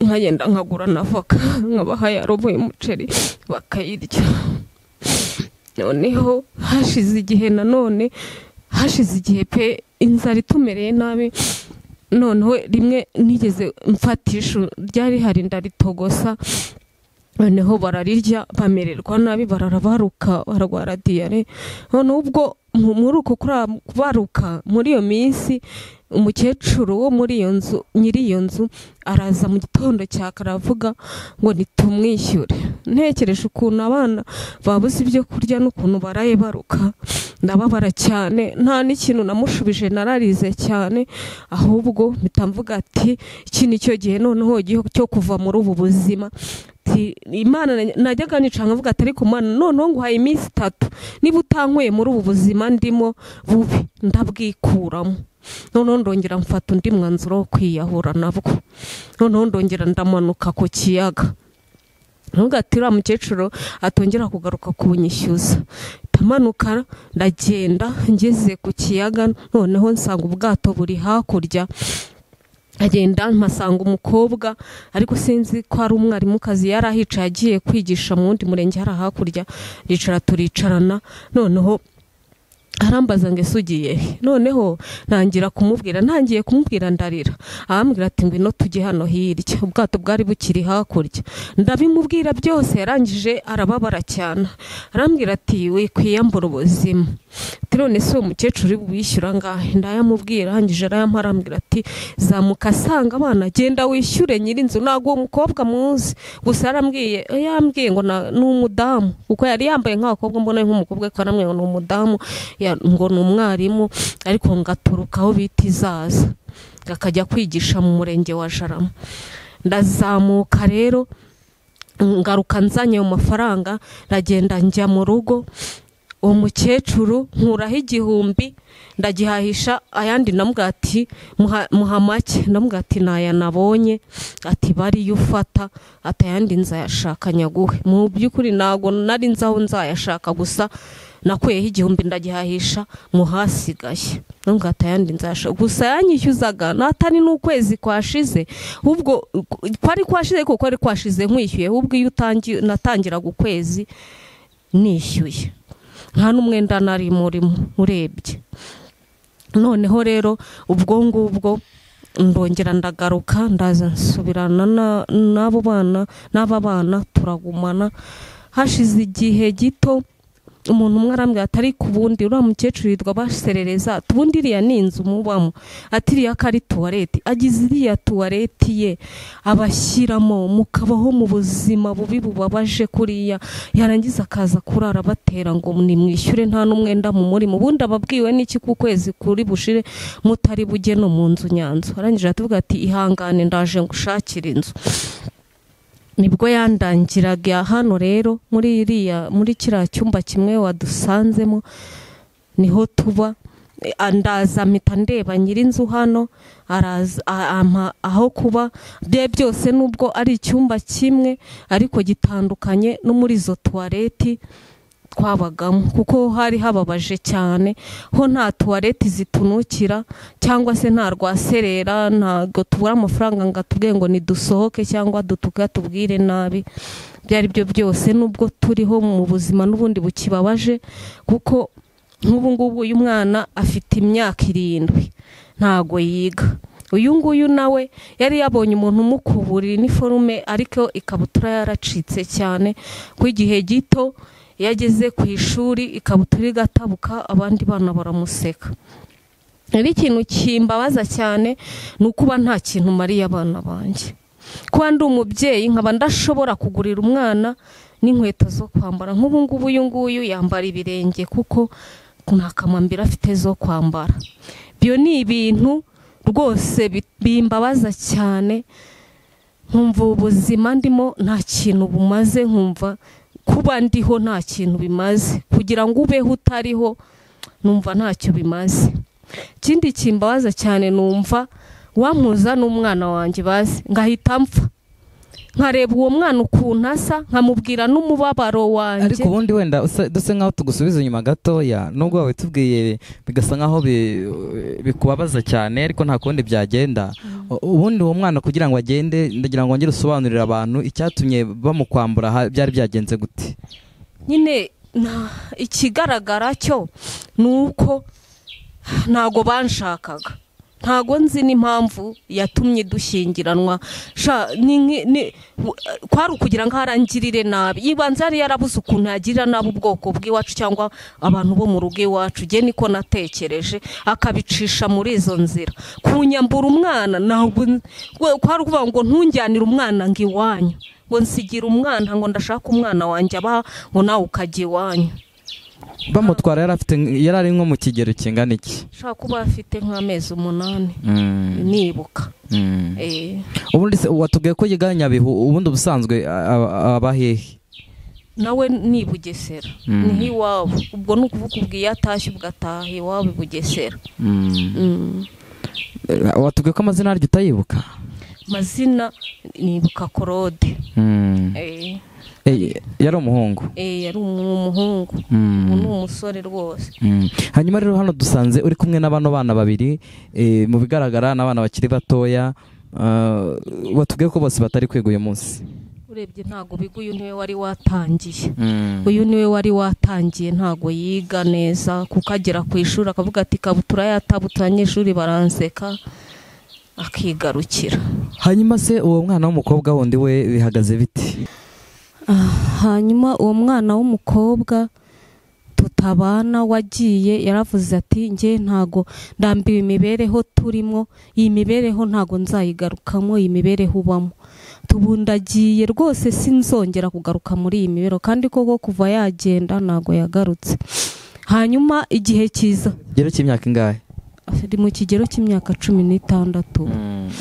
nkagenda nkagura na voka, nkabaha ya robo y'umuceri bakayirya. Noneho hashize igihe nanone, hashize igihe pe, inzara itumereye nabi. Noneho rimwe nigeze mfatisha ryari hari ndaritogosa, noneho bararirya bamererwa nabi, bararabaruka, bararwara diyare. Noneho ubwo muri uko kubaruka muri iyo minsi, umukecuru wo muri iyo nzu, nyiri iyo nzu, araza mu gitondo cya kare aravuga ngo nitumwishyure. Ntekereje ukuntu abana babuze ibyo kurya n'ukuntu baraye baruka, ndababara cyane, nta n'ikintu namushubije, nararize cyane. Ahubwo mpita mvuga ati iki ni cyo gihe noneho cyo kuva muri ubu buzima. Imana najyaga nica nkavuga ati ariko Mana, noneho nguhaye iminsi 3, niba utankuye muri ubu buzima ndimo bubi ndabwikuramo. Noneho ndongera mfata undi mwanzuro wo kwiyahura nabwo. Noneho ndongera ndamanuka ku kiyaga, nubwo ati uriya mukecuru atongera kugaruka kunyishyuza. Ndamanuka ndagenda, ngeze ku kiyaga noneho nsanga ubwato buri hakurya. Agenda mpasanga umukobwa, ariko sinzi ko ari umwarimukazi, yari ahicaye agiye kwigisha mu wundi murenge hari hakurya. Ricara turicarana, noneho arambaza ngo ese ugiye he? Noneho ntangira kumubwira, ntangiye kumubwira ndarira. Arambwira ati ngwino tujye hano hirya, ubwato bwari bukiri hakurya. Ndabimubwira byose, yarangije arababara cyane. Arambwira ati wikwiyambura ubuzima, ati none se uwo mukecuru wishyura angahe? Ndayamubwira, arangije arayampa, arambwira ati zamuka asanga abana, genda wishyure nyir'inzu, ntabwo uwo mukobwa muzi. Gusa yarambwiye, yambwiye ngo ni umudamu, kuko yari yambaye nk'abakobwa, mbona nk'umukobwa, ariko arambwiye ngo ni umudamu, ngo ni umwarimu, ariko ngaturuka aho bita Izaza, akajya kwigisha mu murenge wa Jarama. Ndazamuka rero ngaruka nzanye ayo mafaranga, ndagenda njya mu rugo. Uwo mukecuru nkuraho 1000 ndagihahisha, ayandi ndamubwira ati muha make, ndamubwira ati naya nabonye, ati bariyo ufata, ati ayandi nzayashaka nyaguhe. Mu by'ukuri ntago nari nzi aho nzayashaka, gusa nakuyeho 1000 ndagihahisha muhasigaye, ndamubwira ati ayandi nzayashaka. Gusa yanyishyuzaga natari n'ukwezi kwashize, ubwo kwari kwashize, kuko kwari kwashize nkwishyuye, ubwo iyo natangiraga ukwezi nishyuye, nta n'umwenda nari murimo urebye. Noneho rero ubwo ngubwo ndongera ndagaruka, ndaza nsubirana n'abo bana, n'aba bana turagumana. Hashize igihe gito umuntu umwe arambwira ati ariko ubundi uriya mukecuru yitwa baserereza, ubundi iriya ni inzu mubamo, ati iriya ko ari tuwarete, agize iriya tuwarete ye abashyiramo, mukabaho mu buzima bubi bubabaje kuriya, yarangiza akaza kurara batera ngo nimwishyure nta n'umwenda mu murimo, ubundi ababwiwe n'iki ku kwezi kuri bushire mutari bujye no mu nzu nyanzu. Arangije atuvuga ati ihangane ndaje ngushakira inzu. Nibwo yandangiraga hano rero muri iriya, muri kiriya cyumba kimwe wadusanzemo. Niho tuba. Andaza mpita ndeba nyirinzu hano, araza ampa aho kuba. Bye byose nubwo ari icyumba kimwe ariko gitandukanye no muri izo toilette twabagamo, kuko hari hababaje cyane, ho nta toilette zitunukira cyangwa se nta rwaserera, ntago tubura amafaranga ngo atubwiye ngo nidusohoke cyangwa dutuka tubwire nabi. Byari byo byose nubwo turiho mu buzima n'ubundi bukibabaje, kuko nk'ubu ngubu uyu mwana afite imyaka 7 ntago yiga. Uyu nguyu nawe yari yabonye umuntu umukuburira iniforume, ariko ikabutura yaracitse cyane, ku igihe gito yageze ku ishuri ikabutura igatabuka, abandi bana baramuseka. Rero ikintu kimbabaza cyane ni ukuba nta kintu mariye abana banjye. Kuba ndi umubyeyi nkaba ndashobora kugurira umwana n'inkweto zo kwambara. Nk'ubu ngubu uyu nguyu yambara ibirenge kuko nta kamambiri afite zo kwambara. Ibyo ni ibintu rwose bimbabaza cyane, nkumva ubuzima ndimo nta kintu bumaze, nkumva kuba ndiho nta kintu bimaze, kugira ngo ubeho utariho numva ntacyo bimaze. Ikindi kimbabaza cyane numva wampuza n'umwana wanjye bazi ngahita mpfa, nkareba uwo mwana ukuntu asa, nkamubwira n'umubabaro wanjye. Ariko ubundi wenda duse nkaho tugusubiza inyuma gatoya, nubwo wawe tubwiye bigasa nkaho bikubabaza cyane, ariko nta kundi byagenda. Ubundi uwo mwana kugira ngo agende, ndagira ngo ngere usobanurire abantu icyatumye bamukwambura, byari byagenze gute? Nyine ikigaragara cyo nuko ntago banshakaga, ntago nzi n'impamvu yatumye dushyingiranwa. Kwari ukugira ngo arangirire nabi, ibanza yari yarabuze ukuntu yagirira nabi ubwoko bw'iwacu cyangwa abantu bo mu rugo iwacu. Jye niko natekereje, akabicisha muri izo nzira kunyambura umwana. Ntabwo kwari ukuvuga ngo ntunjyanire umwana ngo iwanyu, ngo nsigira umwana, ngo ndashaka umwana wanjye abaha, ngo nawe ukajya iwanyu. Bamutwara yari ari nko mu kigero kingana iki? Shaka kuba afite nk'amezi 8 nibuka. Ubundi se watubwiye ko yiga Nyabihu, ubundi ubusanzwe aba hehe? Nawe ni Bugesera, niho iwabo. Ubwo ni ukuvuga ubwo iyo atashye ugataha iwabo i Bugesera. Watubwiye ko amazina aryo utayibuka? Amazina nibuka Claude. Yari umuhungu? Yari umuhungu. Ubu ni umusore rwose. Hanyuma rero hano dusanze uri kumwe n'abano bana babiri, mu bigaragara n'abana bakiri batoya, watubwiye ko bose batari kwiga uyu munsi. Urebye ntago biga, uyu niwe wari watangiye. Uyu niwe wari watangiye, ntago yiga neza, kuko agera ku ishuri akavuga ati ikabutura yatabutse abanyeshuri baranseka, akigarukira. Hanyuma se uwo mwana w'umukobwa wundi we bihagaze bite? Hanyuma uwo mwana w'umukobwa tutabana wagiye yaravuze ati nge ntago ndambiwe imibereho turimo, iyi mibereho ntago nzayigarukamo, iyi mibereho ubamo tubundagiye rwose sinzongera kugaruka muri iyi mibereho. Kandi koko kuva yagenda ntago yagarutse. Hanyuma igihe kiza, kigero cy'imyaka ingahe? Ari mu kigero cy'imyaka 16.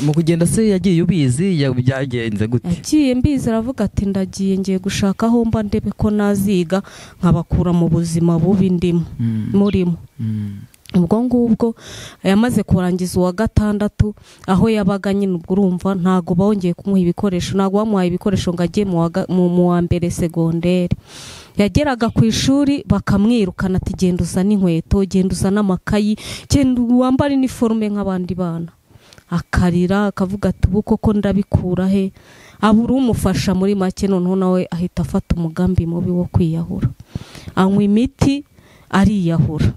Mu kugenda se yagiye ubizi, byagenze gute? Yagiye mbizi, aravuga ati ndagiye ngiye gushaka aho mba ndebe ko naziga nkabakura mu buzima bubi ndimo murimo. Ubwo ngubwo yamaze kurangiza uwa 6 aho yabaga nyine, ubwo urumva ntago bongeye kumuha ibikoresho, ntago bamuhaye ibikoresho ngo ajye mu wa mbere segonderi. Yageraga ku ishuri bakamwirukana ati genda uzane inkweto, genda uzane amakayi, genda wambare iniforume nk'abandi bana. Akarira akavuga ati ubu koko ndabikura he? Abura umufasha muri make. Noneho nawe ahita afata umugambi mubi wo kwiyahura, anywa imiti ariyahura.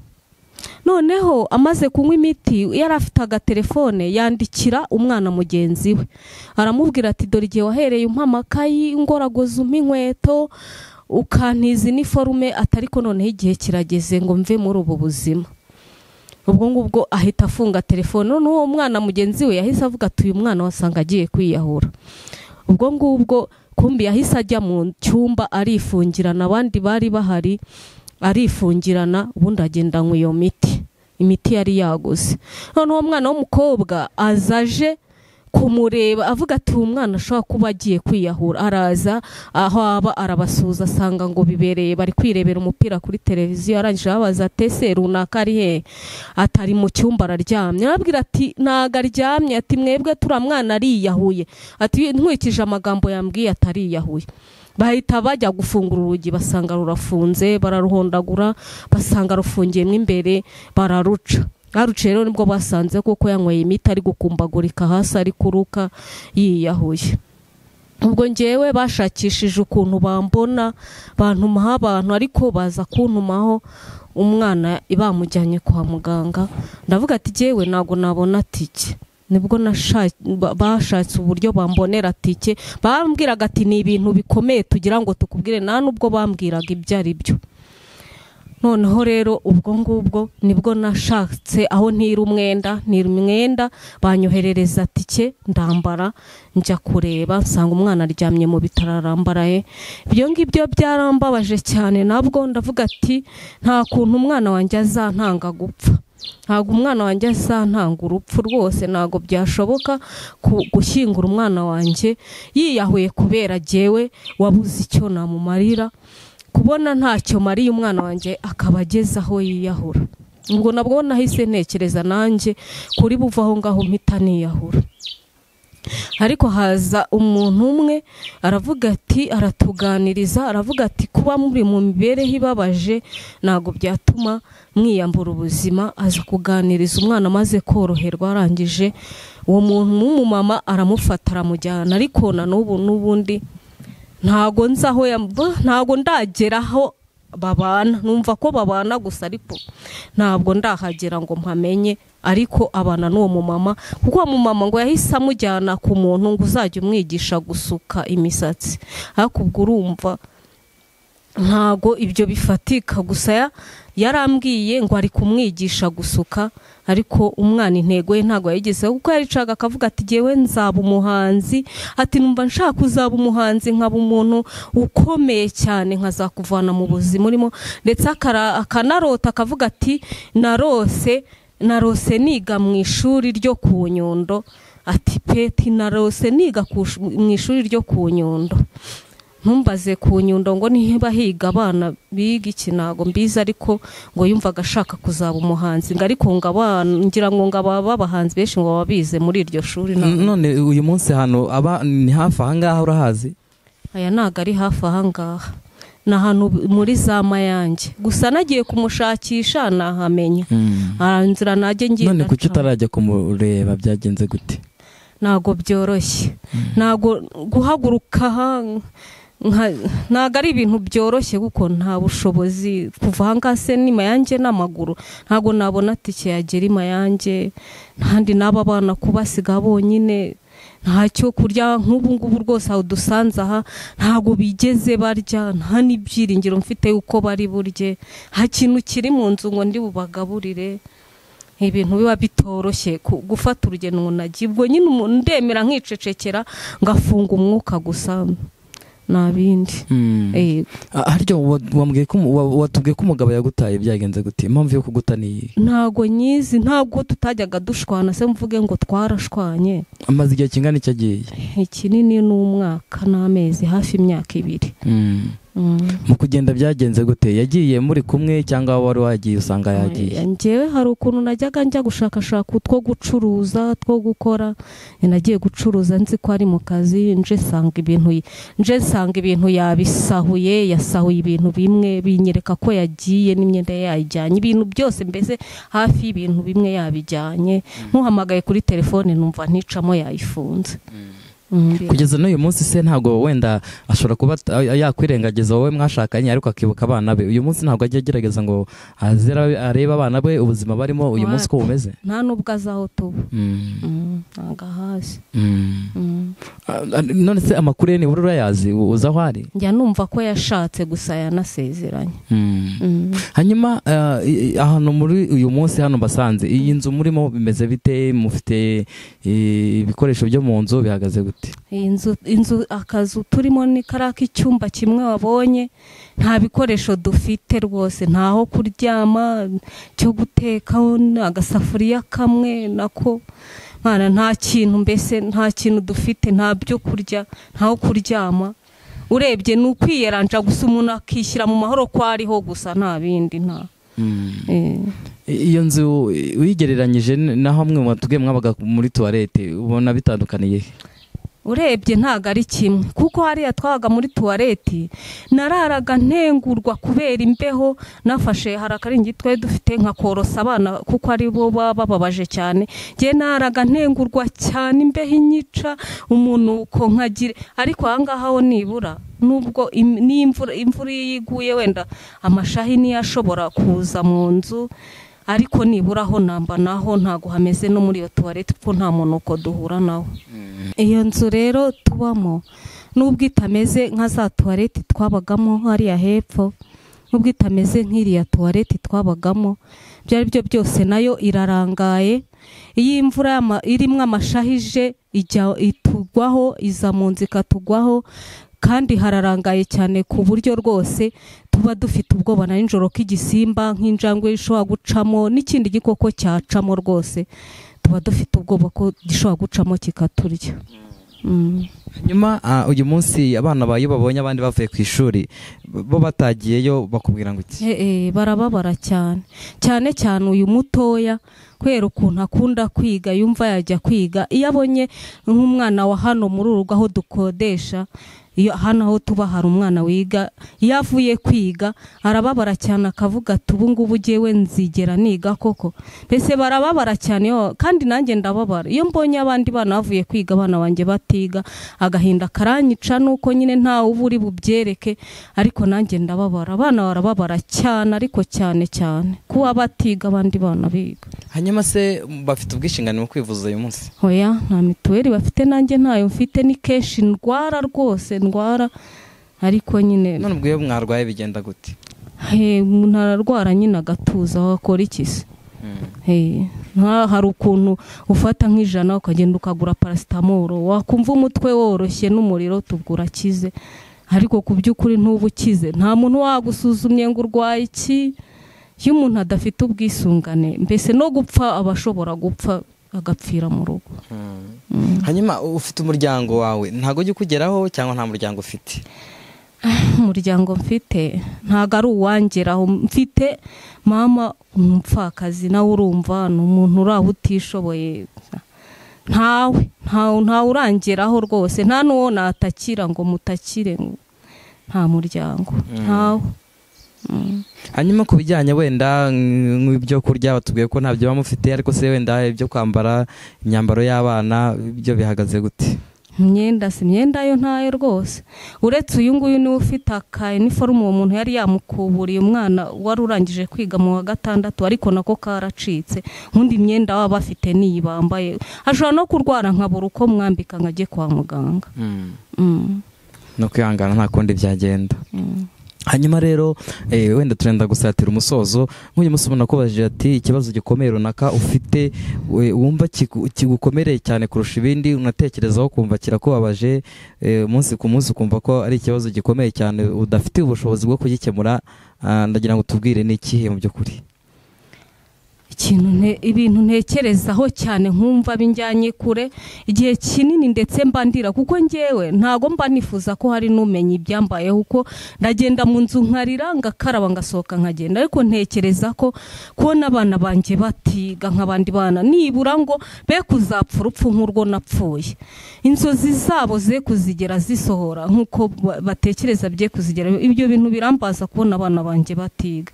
Noneho amaze kunywa imiti, yari afite agatelefone, yandikira umwana mugenzi we aramubwira ati dore igihe wahereye umpa amakayi, ngoragoza umpa inkweto, ukantiza iniforume, atariko noneho igihe kirageze ngo mve muri ubu buzima. Ubwo ngubwo ahita afunga telefone. Noneho uwo mwana mugenzi we yahise avuga ati uyu mwana wasanga agiye kwiyahura. Ubwo ngubwo kumbi yahise ajya mu cyumba arifungirana, abandi bari bahari arifungirana, ubundi agenda anywa iyo miti, imiti yari yaguze. Noneho uwo mwana w'umukobwa azaje kumureba avuga ati uyu mwana ashobora kuba agiye kwiyahura. Araza aho aba arabasuhuza asanga ngo bibereye bari kwirebera umupira kuri televiziyo. Arangije ababaza ati ese runaka ari he? Atari mu cyumba araryamye. Arabwira ati ntago aryamye, ati mwebwe turiya mwana ariyahuye, ati nkurikije amagambo yambwiye atariyahuye. Bahita bajya gufungura urugi basanga rurafunze, bararuhondagura basanga rufungiyemo imbere, bararuca. Aruciye rero nibwo basanze kuko yanyweye imiti ari gukumbagurika hasi ari kuruka yiyahuye. Ubwo njyewe bashakishije ukuntu bambona bantumaho abantu, ariko baza kuntumaho umwana bamujyanye kwa muganga. Ndavuga ati jyewe ntago nabona tike. Nibwo bashatse uburyo bambonera tike, bambwiraga ati ni ibintu bikomeye tugira ngo tukubwire, nta nubwo bambwiraga ibyo ari byo. Noneho rero ubwo ngubwo nibwo nashatse aho ntira umwenda banyoherereza tike ndambara njya kureba nsanga umwana aryamye mu bitaro arambaraye. Ibyo ngibyo byarambabaje cyane, nabwo ndavuga ati nta kuntu umwana wanjye azantanga gupfa, ntabwo umwana wanjye azantanga urupfu rwose, ntabwo byashoboka gushyingura umwana wanjye yiyahuye kubera jyewe wabuze icyo namumarira, kubona ntacyo mariye umwana wanjye akaba ageze aho yiyahura. Ubwo nabwo nahise ntekereza nanjye kuri buva aho ngaho mpita niyahura. Ariko haza umuntu umwe aravuga ati, aratuganiriza aravuga ati kuba muri mu mibereho ibabaje ntabwo byatuma mwiyambura ubuzima. Aza kuganiriza umwana amaze koroherwa, arangije uwo muntu w'umumama aramufata aramujyana, ariko na n'ubu n'ubundi ntago nzaho ntago ndageraho babana, numva ko babana gusa ariko ntabwo ndahagera ngo mpamenye. Ariko abana n'uwo mumama, kuko uwo mumama ngo yahise amujyana ku muntu ngo uzajya umwigisha gusuka imisatsi. Ariko ubwo urumva ntago ibyo bifatika, gusa yarambwiye ngo ari kumwigisha gusuka, ariko umwana intego ye ntago yayigezeho, kuko yaricaga akavuga ati jyewe nzaba umuhanzi, ati numva nshaka kuzaba umuhanzi nkaba umuntu ukomeye cyane nkazakuvana mu buzima urimo. Ndetse akanarota akavuga ati narose niga mu ishuri ryo ku Nyundo, ati peti narose niga mu ishuri ryo ku Nyundo. Ntumbaze ku Nyundo ngo niba higa abana biga iki ntago mbizi, ariko ngo yumvaga ashaka kuzaba umuhanzi, ngo ariko ngo abana ngira ngo ngaba abahanzi benshi ngo babize muri iryo shuri. None uyu munsi hano aba ni hafi aha ngaha urahazi? Aya ntago ari hafi aha ngaha, ni ahantu muri za Mayange, gusa nagiye kumushakisha nahamenya inzira najye ngiye. None kuki utarajya kumureba byagenze gute? Ntago byoroshye, ntago guhaguruka ntago ari ibintu byoroshye kuko nta bushobozi. Kuva aha ngaha se ni Mayange n'amaguru, ntago nabona tike yagera i Mayange, ntandi n'aba bana kubasiga bonyine, ntacyo kurya. Nk'ubu ngubu rwose aho dusanze aha ntago bigeze barya, nta n'ibyiringiro mfite uko bari burye, nta kintu kiri mu nzu ngo ndi bubagaburire. Ibintu biba bitoroshye gufata urugendo ngo nagiye, ubwo nyine ndemera nkicecekera ngafunga umwuka gusa nta bindi. Haryo wambwiye ko watubwiye ko umugabo yagutaye, byagenze gute? Impamvu yo kuguta ni ntago nyizi, ntago tutajyaga dushwana se mvuge ngo twarashwanye. Amaze igihe kingana iki agiye? Ikinini ni umwaka n'amezi, hafi imyaka 2. Mu kugenda byagenze gute? Yagiye muri kumwe cyangwa wari wagiye usanga yagiye? Njyewe hari ukuntu najyaga njya gushakashaka utwo gucuruza two gukora, nagiye gucuruza nzi ko ari mu kazi, nje nsanga ibintu yabisahuye, yasahuye ibintu bimwe binyereka ko yagiye n'imyenda yayijyanye, ibintu byose mbese hafi y'ibintu bimwe yabijyanye. Nkuhamagaye kuri telefone numva nticamo yayifunze. Kugeza n'uyu munsi se ntago wenda ashobora kuba yakwirengagiza wowe mwashakanye ariko akibuka abana be, uyu munsi ntabwo ajya agerageza ngo arebe abana be ubuzima barimo uyu munsi ko bumeze? Nta nubwo azaho tuba, ntago ahazi. None se amakuru ye nibura urayazi, uzi aho ari? Njya numva ko yashatse gusa yanasezeranye. Hanyuma ahantu muri uyu munsi hano basanze iyi nzu murimo bimeze bite? Mufite ibikoresho byo mu nzu bihagaze gute? Inzu akazu turimo ni karaka icyumba kimwe wabonye, nta bikoresho dufite rwose, ntaho kuryama, cyo gutekaho agasafuriya kamwe nako Mwana nta kintu, mbese nta kintu dufite, nta byo kurya, ntaho kuryama. Urebye ni ukwiyeranja gusa, umuntu akishyira mu mahoro ko ariho gusa, nta bindi nta. Iyo nzu uyigereranyije naho mwe mwatubwiye mwabaga muri tuwarete, ubona bitandukaniye? Urebye ntago ari kimwe, kuko hariya twabaga muri tuwarete nararaga ntengurwa kubera imbeho. Nafashe hari akaringiti twari dufite nkakorosa abana kuko ari bo baba bababaje cyane. Njye naraga ntengurwa cyane, imbeho inyica, umunuko nkagire. Ariko aha ngaha ho nibura nubwo n'imvura imvura iyo iguye wenda amashahi niyo ashobora kuza mu nzu, ariko nibura aho namba naho ntago hameze no muri iyo tuwarete kuko nta munuko duhura nawo. Iyo nzu rero tubamo nubwo itameze nka za tuwarete twabagamo hariya hepfo, nubwo itameze nk'iriya tuwarete twabagamo, ibyo ari byo byose nayo irarangaye. Iyo imvura irimo amashahije ijya itugwaho, iza mu nzu ikatugwaho, kandi hararangaye cyane ku buryo rwose tuba dufite ubwoba na nijoro k'igisimba nk'injangwe ishobora gucamo n'ikindi gikoko cyacamo, rwose tuba dufite ubwoba ko gishobora gucamo kikaturya. Nyuma uyu munsi abana bayo babonye abandi bavuye ku ishuri bo batagiyeyo bakubwira ngo iki? Barababara cyane cyane cyane uyu mutoya, kubera ukuntu akunda kwiga, yumva yajya kwiga. Iyo abonye nk'umwana wa hano muri urugo aho dukodesha, iyo hano aho tuba hari umwana wiga, iyo avuye kwiga arababara cyane akavuga ati ubu ngubu jyewe nzigera niga koko. Mbese barababara cyane, kandi nanjye ndababara iyo mbonye abandi bana bavuye kwiga abana banjye batiga, agahinda karanyica nuko nyine ntawe uba uri bubyereke, ariko nanjye ndababara. Abana barababara cyane, ariko cyane cyane kuba batiga abandi bana biga. Hanyuma se bafite ubwishingane mu kwivuza uyu munsi? Oya, nta mituweli bafite, nanjye ntayo mfite, ni kenshi ndwara rwose ndwara, ariko nyine. None ubwo iyo mwarwaye bigenda gute? Umuntu ararwara nyine agatuza, wakora iki se? Hari ukuntu ufata nk'ijana ukagenda ukagura paracetamol, wakumva umutwe woroshye n'umuriro tubwo urakize, ariko ku by'ukuri ntuba ukize. Nta muntu wagusuzumye ngo urwaye iki. Iyo umuntu adafite ubwisungane mbese no gupfa aba ashobora gupfa agapfira mu rugo. Hanyuma ufite umuryango wawe ntago ujya ukugeraho cyangwa nta muryango ufite? Umuryango mfite ntago ari uwangeraho. Mfite mama umupfakazi, nawe urumva ni umuntu uri aho utishoboye, ntawe ntawe urangeraho rwose, nta n'uwo natakira ngo mutakire, nta muryango ntawe. Hanyuma ku bijyanye wenda nk'ibyo kurya batubwiye ko ntabyo bamufite, ariko se wenda ibyo kwambara, imyambaro y'abana ibyo bihagaze gute? Imyenda si imyenda yo ntayo rwose, uretse uyu nguyu niwe ufite aka uniforme uwo muntu yari yamukuburiye umwana wari urangije kwiga mu wa 6, ariko nako karacitse. Undi imyenda baba bafite niyi bambaye, ashobora no kurwara nkabura uko mwambika nkajye kwa muganga. No kwihangana nta kundi byagenda. Hanyuma rero wenda turenda gusatira umusozo, nk'uyu munsi ubona kubajije ati ikibazo gikomeye runaka ufite wumva kigukomereye cyane kurusha ibindi, unatekerezaho kumva kirakubabaje umunsi ku munsi, ukumva ko ari ikibazo gikomeye cyane udafite ubushobozi bwo kugikemura, ndagira ngo tubwire ni ikihe mu by'ukuri? Ikintu ibintu ntekerezaho cyane nkumva binjyanye kure igihe kinini, ndetse mba ndira, kuko njyewe ntago mba nifuza ko hari n'umenya ibyambayeho, kuko ndagenda mu nzu nkarira ngakaraba ngasohoka nkagenda. Ariko ntekereza ko kubona abana banjye batiga nk'abandi bana, nibura ngo be kuzapfa urupfu nk'urwo napfuye, inzozi zabo ze kuzigera zisohora nk'uko batekereza bye kuzigera. Ibyo bintu birambaza kubona abana banjye batiga.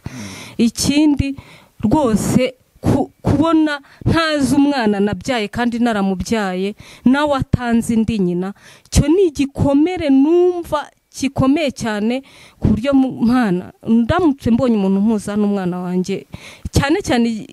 Ikindi rwose kubona ntazi umwana nabyaye kandi naramubyaye nawe atanze indi nyina, cyo ni igikomere numva gikomeye cyane, ku buryo mwana ndamutse mbonye umuntu mpuza n'umwana wanjye, cyane cyane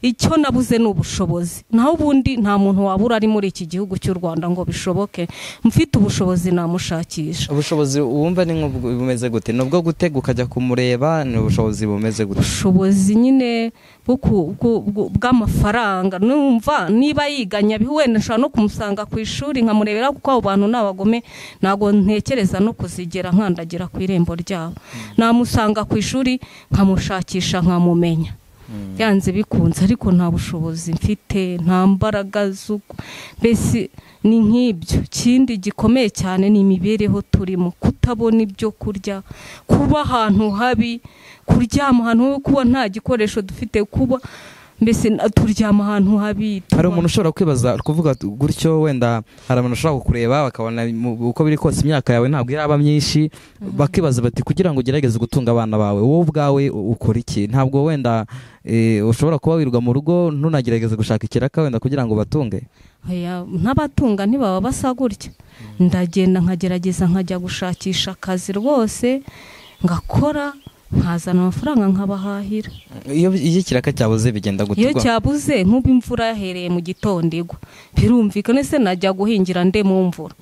icyo nabuze ni ubushobozi. Naho ubundi nta muntu wabura ari muri iki gihugu cy'u Rwanda ngo bishoboke, mfite ubushobozi namushakisha. Ubushobozi wumva ni bumeze gute? Nubwo gutega ukajya kumureba, ni ubushobozi bumeze gute? Ubushobozi nyine bw'amafaranga, numva niba yiganya wenda nshobora no kumusanga ku ishuri nkamurebera, kuko abo bantu n'abagome ntago ntekereza no kuzigera nkandagira ku irembo ryabo. Namusanga ku ishuri nkamushakisha nkamumenya. Byanze bikunze, ariko nta bushobozi mfite, nta mbaraga z'uko, mbese ni nk'ibyo. Ikindi gikomeye cyane ni imibereho turimo, kutabona ibyo kurya, kuba ahantu habi, kuryama ahantu habi, kuba nta gikoresho dufite, kuba mbese turyama ahantu habi. Hari umuntu ushobora kwibaza kuvuga gutyo, wenda hari abantu ushobora kukureba bakabona uko biri kose imyaka yawe ntabwo iraba myinshi, bakibaza bati kugira ngo ugerageze gutunga abana bawe wowe ubwawe ukora iki? Ntabwo wenda ushobora kuba wirirwa mu rugo ntunagerageze gushaka ikiraka wenda kugira ngo batunge. N'abatunga ntibaba basa gutya. Ndagenda nkagerageza nkajya gushakisha akazi rwose ngakora, nkazana amafaranga nkabahahira. Iyo ikiraka cyabuze bigenda gute? Iyo cyabuze nk'ubu imvura yahereye mu gitondo igwa, birumvikana se najya guhingira nde mu mvura?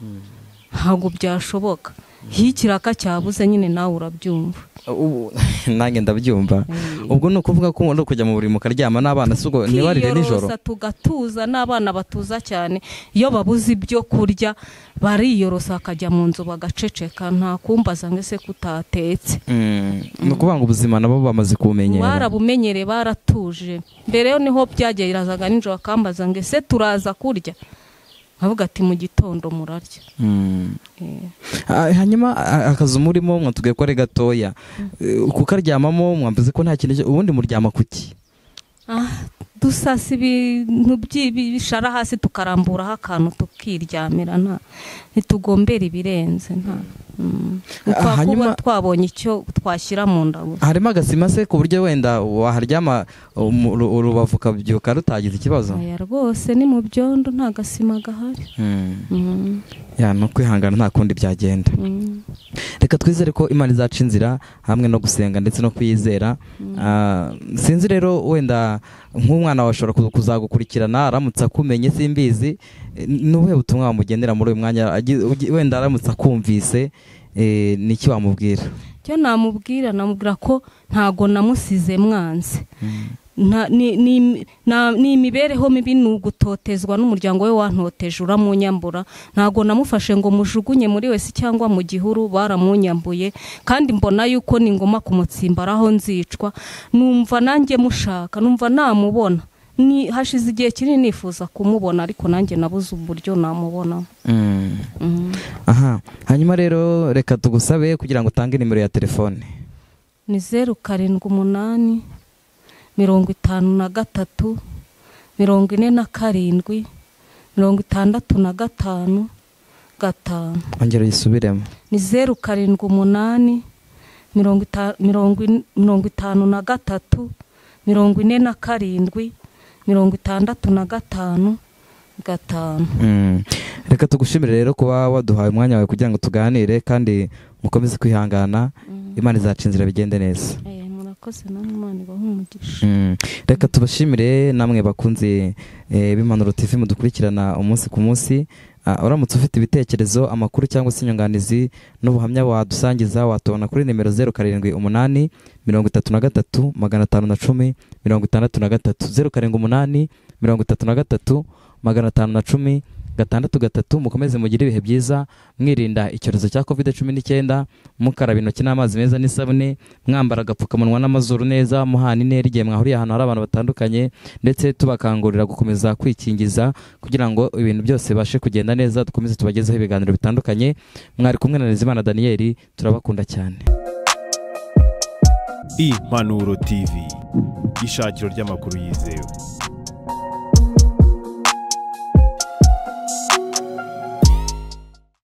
Ntabwo byashoboka. Iyo ikiraka cyabuze nyine nawe urabyumva. Nanjye ndabyumva. Ubwo ni ukuvuga ko umuntu kujya mu buriri mukaryama n'abana, si ubwo ntibarire nijoro? Tugatuza n'abana batuza cyane, iyo babuze ibyo kurya bariyorosa bakajya mu nzu bagaceceka, nta kumbaza ngo ese kutatetse. Ni ukuvuga ngo ubuzima nabo bamaze kubumenyera. Barabumenyereye, baratuje. Mbere yo niho byagerazaga nijoro bakambaza ngo ese turaza kurya, nkavuga ati mu gitondo murarya. Hanyuma akazu murimo mwatubwiye ko ari gatoya, kukaryamamo mwamvuze ko nta kintu, ubundi muryama kuki? Dusasa ibintu by'ibishara hasi tukaramburaho akantu tukiryamira, nta ntitugombera ibirenze, nta kuba twabonye icyo twashyira mu nda. Harimo agasima se ku buryo wenda waharyama urubavu ukabyuka rutagize ikibazo? Oya rwose ni mu byondo, nta gasima gahari. Ya no kwihangana nta kundi byagenda. Reka twizere ko Imana izaca inzira hamwe no gusenga ndetse no kwizera. Sinzi rero wenda nk'umwana washobora kuzagukurikirana aramutse akumenye, simbizi, n'ubuhe butumwa wamugenera muri uyu mwanya wenda aramutse akumvise, niki wamubwira? Cyo namubwira, namubwira ko ntago namusize mwanze. Ni imibereho mibi, ni ugutotezwa n'umuryango we wantoteje uramunyambura. Ntago namufashe ngo mujugunye muri wese cyangwa mu gihuru, baramunyambuye, kandi mbona yuko ni ngoma kumutsimbaraho nzicwa. Numva nanjye mushaka, numva namubona. Ni hashize igihe kinini nifuza kumubona, ariko nanjye nabuze uburyo namubona. Aha, hanyuma rero reka tugusabe kugira ngo utange nimero ya telefone. Ni 078 53 47 65 5. Ongera uyisubiremo. Ni 078 53 47 65 5. Reka tugushimire rero kuba waduhaye umwanya wawe kugira ngo tuganire, kandi mukomeze kwihangana, Imana izaca inzira bigende neza. Murakoze namwe, Imana ibahe umugisha. Reka tubashimire namwe bakunze b'Impanuro TV mudukurikirana umunsi ku munsi. Uramutse ufite ibitekerezo, amakuru cyangwa se inyunganizi n'ubuhamya wadusangiza, watubona kuri nimero 078 33 510 63 078 33 510 63. Mukomeze mugire ibihe byiza, mwirinda icyorezo cya COVID-19, mukaraba intoki n'amazi meza n'isabune, mwambara agapfukamunwa n'amazuru neza, muhana intera igihe mwahuriye ahantu hari abantu batandukanye, ndetse tubakangurira gukomeza kwikingiza kugira ngo ibintu byose bibashe kugenda neza. Dukomeze tubagezeho ibiganiro bitandukanye. Mwari kumwe na Nizimana Daniel, turabakunda cyane. Impanuro TV, ishakiro ry'amakuru yizewe.